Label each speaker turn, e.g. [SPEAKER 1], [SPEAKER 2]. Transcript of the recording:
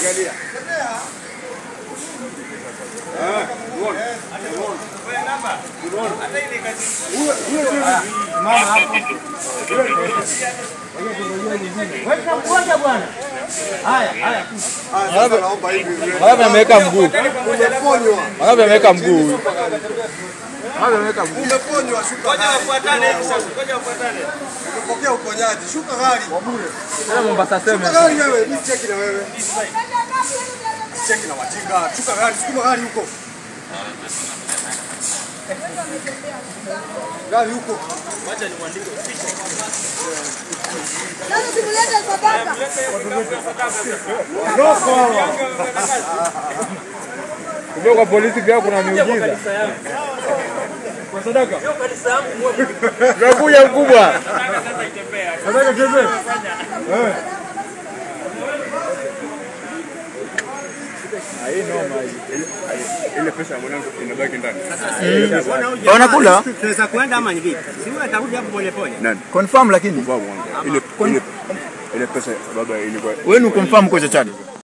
[SPEAKER 1] Amekalia.
[SPEAKER 2] Weka mmoja bwana. Haya, haya.
[SPEAKER 1] Sasa naomba hivi.
[SPEAKER 3] Wangapi ameweka mguu?
[SPEAKER 1] Umeponywa.
[SPEAKER 3] Wangapi ameweka mguu huyu? Wangapi ameweka mguu?
[SPEAKER 1] Umeponywa, shuka.
[SPEAKER 4] Ngoja wafuatane hivi sasa. Ngoja wafuatane.
[SPEAKER 1] Umepokea uponyaji. Shuka gari.
[SPEAKER 3] Tena Mombasa
[SPEAKER 1] Shuka
[SPEAKER 3] sema.
[SPEAKER 1] gari wewe, mimi cheki na wewe. Cheki na wajinga. Shuka gari, sukuma gari huko. Gari huko.
[SPEAKER 4] Wacha nimwandike official.
[SPEAKER 5] Sasa simlete sadaka.
[SPEAKER 3] Kumbe kwa polisi pia kuna miujiza.
[SPEAKER 4] Kwa sadaka. Hiyo kanisa yangu mwe.
[SPEAKER 3] Tunakuja mkubwa.
[SPEAKER 4] Sadaka sasa itembea.
[SPEAKER 1] Sadaka tembea.
[SPEAKER 3] Hii noma hii.
[SPEAKER 1] Ile pesa ya mwanangu inabaki ndani.
[SPEAKER 6] Wanakula?
[SPEAKER 2] Tunaweza kwenda ama ni vipi? Si wewe atarudi hapo pole pole.
[SPEAKER 1] Nani?
[SPEAKER 6] Confirm lakini.
[SPEAKER 1] Baba wangu. Ile pesa baba ilikuwa
[SPEAKER 6] Wewe ni confirm kocha Chad.